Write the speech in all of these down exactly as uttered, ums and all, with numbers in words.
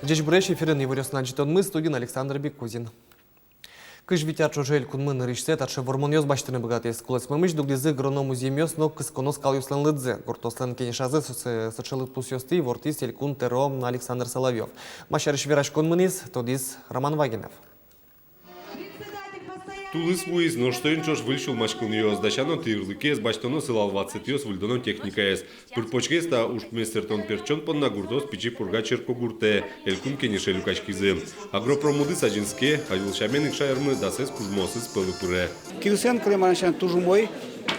Ӟечбуресь! Эфирын иворъёсын ӝытонмы, студиын Александр Бекузин. Кызь вить ар ӵоже элькунмы нырысьсэ таӵе вормонъёс басьтыны быгатӥз. Кулэсмемысь дугдӥзы гырон музъемъёс но кысконо скалъёслэн лыдзы. Гуртоослэн кенешазы со-, сыӵе лыдпусъёсты ивортӥз элькун тӧро Александр Соловьёв. Ма сярысь вераськон мынӥз, тодӥз Роман Вагинов. Тулыс вуиз, нош соин ӵош выль сюлмаськонъёс: дасяно тӥрлыкез, басьтоно сылал ватсэтъёс, выльдоно техникаез. Пыр-почгес та ужпумез сэртон-пертчон понна гуртоос Пичи Пурга черкогуртэ, элькун кенеше люкаськизы. Агропромудыс азинске, азьвыл сямен ик шаермы дасэз кужмоосыз пӧлы пыре. Кидысэн кылем арысен туж умой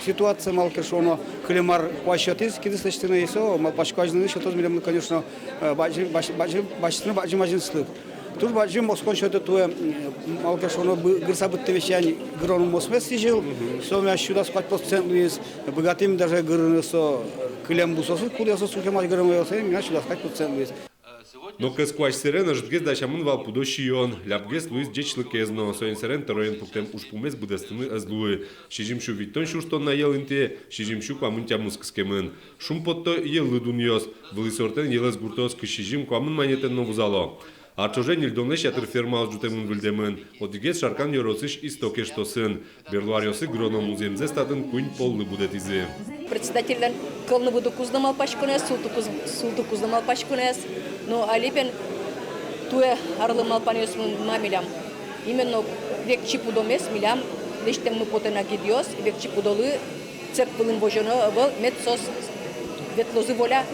ситуация, малы ке шуоно, кылем ар куазь сётӥз кидыс лэсьтыны, и со, малпасько, азинлык сётоз милемлы, конечно, э, бадӟым, бадӟым, бадӟым, бадӟым, туж бадӟым оскон сётэ туэ, м, малы ке шуоно, бы-, гырыса быдтэ весь янь гырон мосмес сӥзьыл, со милям сю дас куать процент луиз, быгатӥм даже гырыны со, э, кылем бусыосы, кудъёсыз сушем ась гырыны, со милям сю дас куать процент луиз. Но кӧс куазь сэрен ӧжытгес дасямын вал пудо сиён, лябгес луиз ӟечлыкез но, соин сэрен тӧроен пуктэм ужпумез быдэстыны ӧз луы. Сизьым сю витьтон сюрс тонна йӧл интые сизьым сю куамын тямыс кыскемын. Шумпотто йӧллы дунъёс. Вылӥ сортэн йӧлэз гуртоос кызь сизьым-куамын манетэн но вузало. Ар ӵоже ньыльдонлэсь ятыр фермаос ӝутэмын-выльдэмын. Одӥгез Шаркан ёросысь Исток эштосын. Берло аръёсы гырон музъемзэс татын куинь поллы будэтӥзы. Председательлэн кӧлны-выдыкуз но малпаськонэз, султыкуз, султыкуз но малпаськонэз. Но али бен туэ арлы малпанъёсмы ма милям. Именно векчи пудомес милям лэсьтэммы потэ на гидъёс, векчи пудолы цеп вылын возёно ӧвӧл, мед соос ветлозы воля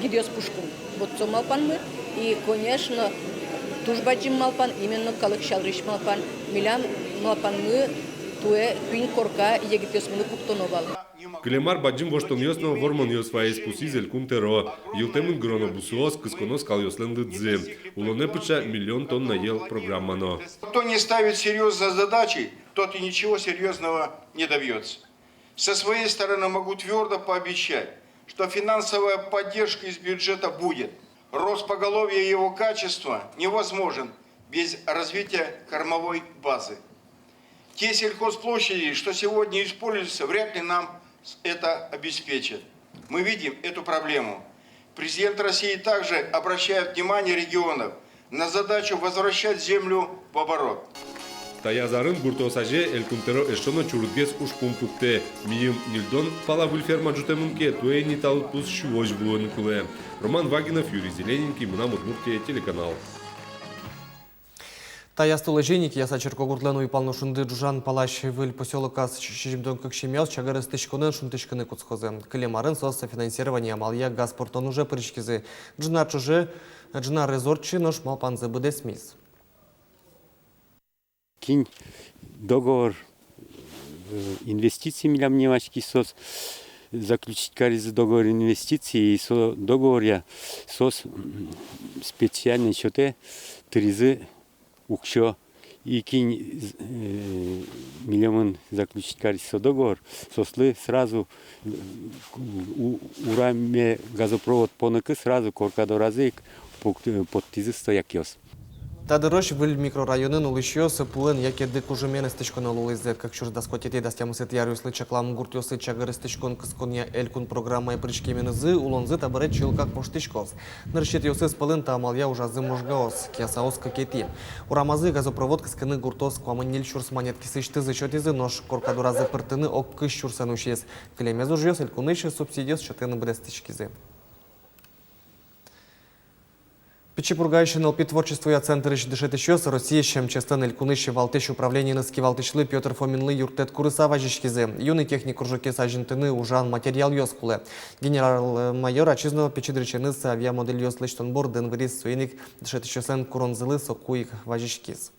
гидъёс пушкын. Вот со малпанмы. И, конечно, туж бадӟым малпан, именно калык сярысь малпан. Милям малпанмы туэ куинь корка егитъёсмылы пуктоно вал. Кылем ар бадӟым воштонъёс но вормонъёс ваиз, пусйиз элькун тӧро. Йылтэмын гырон бусыос, кысконо скалъёслэн лыдзы. Улонэ пыӵа миллион тонна йӧл программа но. Кто не ставит серьёзной задачи, тот и ничего серьёзного не добьётся. Со своей стороны могу твёрдо пообещать, что финансовая поддержка из бюджета будет. Рост поголовья и его качества невозможен без развития кормовой базы. Те сельхозплощади, что сегодня используются, вряд ли нам с-, это обеспечат. Мы видим эту проблему. Президент России также обращает внимание регионов на задачу возвращать землю в оборот. Таяз арын гуртоос азе элькун тӧро эшшо но чурытгес ужпум пуктэ. Мийым ньыльдон пала выль ферма ӝутэмын ке, туэ ини та лыдпус сюозь вуыны кулэ. Роман Вагинов, Юрий Зелененький, «Мынам Удмуртие» телеканал. Таяз толэзе ини Кияса черкогуртлэн уйпал но шунды ӝужан палась выль посёлоказ сизьымдон кык семьяос чагыр эстӥськонэн шунтӥськыны кутскозы. Кылем арын соос софинансирование амалъя газ портон уже пыриськизы. Ӝыны ар ӵоже, ӝыны ар ӧз ортчы, нош малпанзы быдэсмиз. Кин договор, э, инвестиций милям нэмаськиз, соос заключить каризы договор инвестиций, и со договоръя соос, м, специальной счётэ тыризы уксё. И кин, э, милемын заключить кариз со договор, соослы сразу, э, у-, ураме газопровод поныкы сразу корка доразы ик пук-, э, поттӥзы стоякъёс. Та дырозь выль микрорайонын улӥсьёс пуэн яке дыкужымен эстӥськоно луылӥзы. Кык сюрс дас куатетӥ — дас тямысэтӥ аръёслы чаклам гуртъёсы чагыр эстӥськон кысконъя элькун программае пыриськеменызы улонзы табере чылкак воштӥськоз. Нырысетӥосыз пӧлын та амалъя ужазы Можгаос, Киясаос кыкетӥ. Урамазы газопровод кыскыны гуртоос куамын ньыль сюрс манет кисысьтызы сётӥзы, нош корка доразы пыртыны ог кызь сюрсэн усиз. Кылемез ужъёс элькунысь субсидиос сётыны быдэстӥськизы. Пичи Пургаысь нылпи творчествоя центрысь дышетӥсьёс Россиысь МЧС-лэн элькунысь валтӥсь управлениеныз кивалтӥсьлы Пётр Фоминлы юрттэт курыса вазиськизы. Юн ик техник кружокез азинтыны ужан материалъёс кулэ. Генерал-майор ачиз но пичи дырысеныз авиамодельёс лэсьтон бордын выриз, соин ик дышетӥсьёслэн куронзылы соку ик вазиськиз.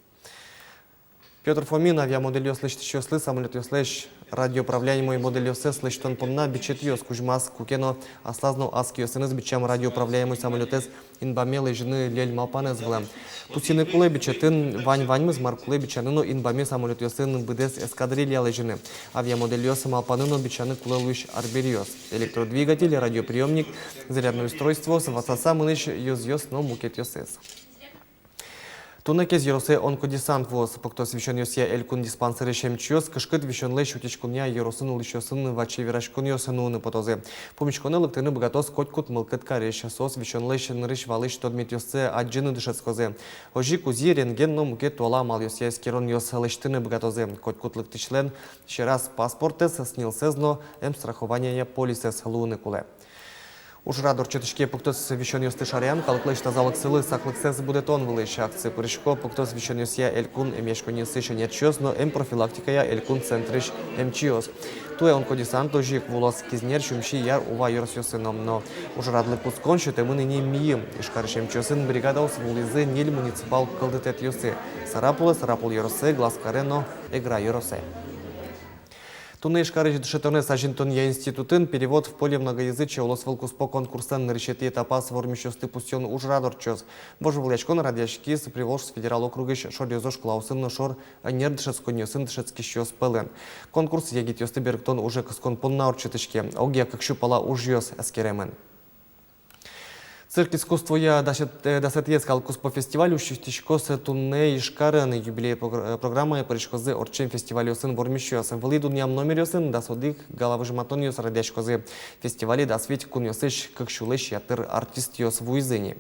Пётр Фомин авиамодельёс лэсьтӥсьёслы самолётъёслэсь радиоуправляемой модельёссэс лэсьтон понна бичетъёс кузьмаз, куке но аслаз но ас киосыныз бичам радиоуправляемой самолётэз инбаме лэзьыны льӧль малпанэз вылэм. Пусйыны кулэ, бичетын вань ваньмыз, мар кулэ бичаны но инбаме самолётъёсын быдэс эскадрилья лэзьыны. Авиамодельёс малпаны но бичаны кулэ луись арбериос: электродвигатель, радиоприёмник, зарядной устройствоос, ватсаса мынӥсь ёзъёс но мукетъёсыз. Туннэ Кез ёросэ онкодесант вуоз. Пуктос висёнъёсъя элькун диспансерысь эмчиос кышкыт висёнлэсь утиськонъя ёросын улӥсьёсын ваче вераськонъёс нуыны потозы. Пумиськонэ лыктыны быгатоз котькуд мылкыд карись. Соос висёнлэсь нырысь-валысь тодметъёссэ адӟыны дышетскозы. Озьы ик УЗИ, рентген но мукет туала амалъёсъя эскеронъёс лэсьтыны быгатозы. Котькуд лыктӥсьлэн сьӧраз паспортэз, СНИЛСэз но эмстрахованиея полисэз луыны кулэ. Ужрад ортчытӥське пуктос висёнъёсты шараян, калыклэсь тазалыксылы саклыксэс будэтон вылысь. Акцие пырисько пуктос висёнъёсъя элькун эмъяськонниысь ӧнерчиос но эмпрофилактикая элькун центрысь эмчиос. Туэ онкодесант озьы ик вуоз Кизнер, Сюмси, Яр, Ува ёросъёсы но. Но ужрадлы кутскон сётэмын ини мийым. Ижкарысь эмчиосын бригадаос вуылӥзы ньыль муниципал кылдытэтъёсы: Сарапулэ, Сарапул ёросэ, Глазкаре но Эгра ёросэ. Туннэ Ижкарысь дышетонэз азинтонъя институтын «Перевод в поле многоязычия» улосвыл куспо конкурслэн нырысетӥ этапаз вормисьёсты пусъён ужрад ортчоз. Вожвылъяськон радъяськиз Приволжск федерал округысь шоръёзо школаосын но шор ӧнер дышетсконниосын дышетскисьёс пӧлын. Конкурс егитъёсты берыктон уже кыскон понна ортчытӥське. Огъя кык сю пала ужъёс эскеремын. Цирк искусствоя дасэт-, э, дасэтӥез калыккуспо фестиваль усьтӥськоз туннэ Ижкарын. Юбилей прогр-, э, программае пыриськозы ортчем фестивальёсын вормисьёс. Вылӥ дунъям номеръёсын дас одӥг гала-возьматонъёс радъяськозы. Фестивале дас вить кунъёсысь кык сюлэсь ятыр артистъёс вуизы ини.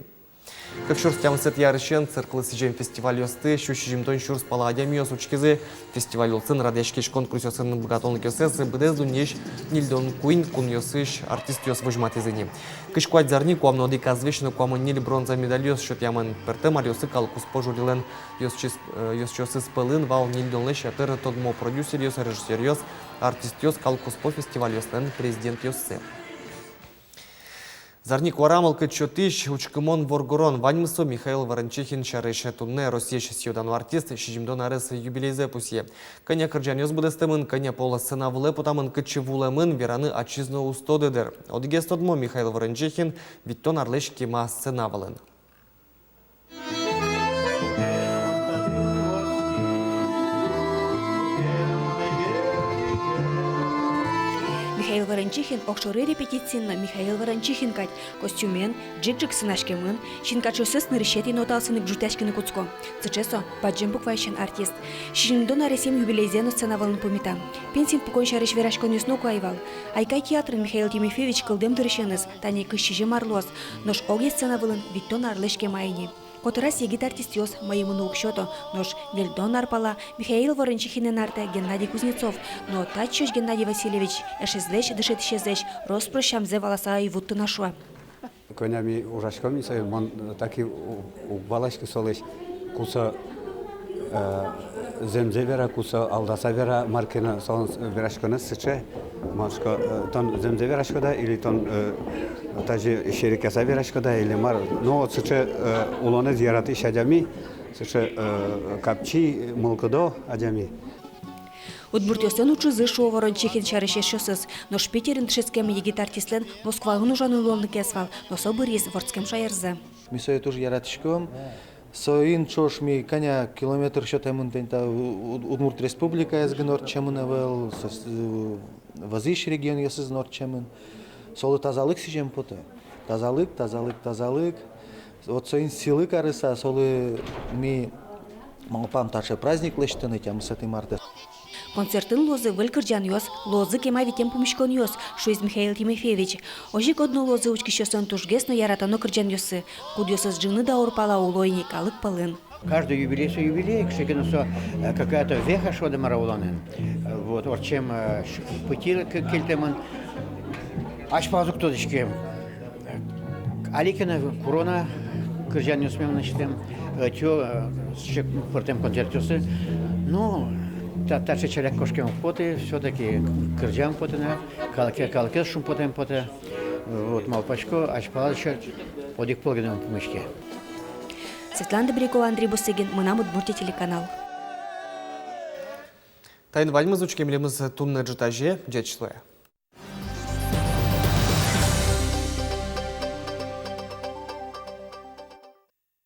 Кык сюрс тямысэтӥ арысен цирклы сӥзем фестивальёсты сю сизьымдон сюрс пала адямиос учкизы. Фестиваль улсын радъяськись конкурсъёсын быгатонлыкъёссэс быдэс дуннеысь ньыльдон куинь кунъёсысь артистъёс возьматӥзы ини. Кызь куать зарни, куамын одӥг азвесь но куамын ньыль бронза медальёс сётъямын. Пӧртэм аръёсы калыккуспо жюрилэн ёзчиос-, э, ёзчиосыз пӧлын вал ньыльдонлэсь ятыр тодмо продюсеръёс, режиссёръёс, артистъёс, калыккуспо фестивальёслэн президентъёссы. Зарни куара мылкыд сётӥсь, учкымон воргорон — ваньмыз со Михаил Ворончихин сярысь. Туннэ Россиысь сӥё-дано артист сизьымдон арес юбилейзэ пусъе. Кӧня кырӟанъёс быдэстэмын, кӧня пол сцена вылэ потамын, кытчы вуылэмын, вераны ачиз но уз тоды дыр. Одӥгез тодмо: Михаил Ворончихин витьтон арлэсь кема сцена вылын. Михаил Ворончихин огшоры репетициын но Михаил Ворончихин кадь: костюмен, ӝик-ӝик сценаськемын. Синкачъёссэс нырысетӥ нотаосын ик ӝутъяськыны кутско. Сыӵе со бадӟым букваысен артист. Сизьымдон аресъем юбилейзэ но сцена вылын пумита. Пенсиын пукон сярысь вераськонъёс ноку ӧй вал. «Айкай» театрын Михаил Тимофеевич кылдэм дырысеныз, тани кызь сизьым ар луоз. Нош огъя сцена вылын витьтон арлэсь кема ини. Котырась егит артистъёс мӧйы мыны уг сёто, нош ньыльдон ар пала Михаил Ворончихинэн артэ Геннадий Кузнецов. Но татчыозь Геннадий Васильевич эшезлэсь, дышетӥсезлэсь, рос-прос сямзэ валаса ӧй вутты на, шуэ. Кӧня ми ужаськом, и сое мон, э, таки у-, уг валаськы солэсь, ку со, э, зэмзэ вера, ку со алдаса вера, мар ке но солэн, э, вераськонэз сыӵе. Мон шуисько, э, тон зэмзэ вераськод-а, или тон, э, тазьы серекъяса вераськод-а, или мар. Но вот сыӵе, э, улонэз яратӥсь адями, сыӵе, э, капчи, мылкыдо адями. Удмуртъёслэн уӵызы, шуо Ворончихин сярысь эшъёсыз. Нош Питерын дышетскем егит артистлэн Москваын ужаны луонлыкез вал, но со быриз вордскем шаерзэ. Ми сое туж яратӥськом. Соин ӵош ми кӧня километр сётэмын, тӥни та У-, У-, Удмурт Республикаез гинэ ортчемын ӧвӧл, со-, э, вӧзысь регионъёсыз но ортчемын. Солы тазалык сӥзем потэ. Тазалык, тазалык, тазалык. Вот соин сӥлы карыса, солы ми малпам таӵе праздник лэсьтыны тямысэтӥ мартэ. Концертын луозы выль кырӟанъёс, луозы кема витем пумиськонъёс, шуиз Михаил Тимофеевич. Озьы ик одно луозы учкисьёслэн тужгес но яратоно кырӟанъёссы, кудъёсыз ӝыны даур пала уло ини калык пӧлын. Каждый юбилей со юбилей, кыӵе ке но со, э, какая-то веха, шуод-а, мар-а, улонын. Э, вот, ортчем, э, ш-, пытьы к-, кельтэмын. Азьпалаз уг тодӥськы. Али ке но куро на кырӟанъёсме мынэсьтэм, э, ӧтё, э, сыӵе пӧртэм концертъёсы. Ну, та-, таӵе ӵаляк кошкем уг поты, всё-таки кырӟам потэ на, калыке-, калыкез шумпотэм потэ. Вот, малпасько, азьпалаз ещё одӥг пол гинэ ум пумиське. Светлана Добрякова, Андрей Бусыгин, «Мынам Удмуртие» телеканал. Таин ваньмыз. Учке милемыз туннэ ӝытазе. Ӟеч луэ.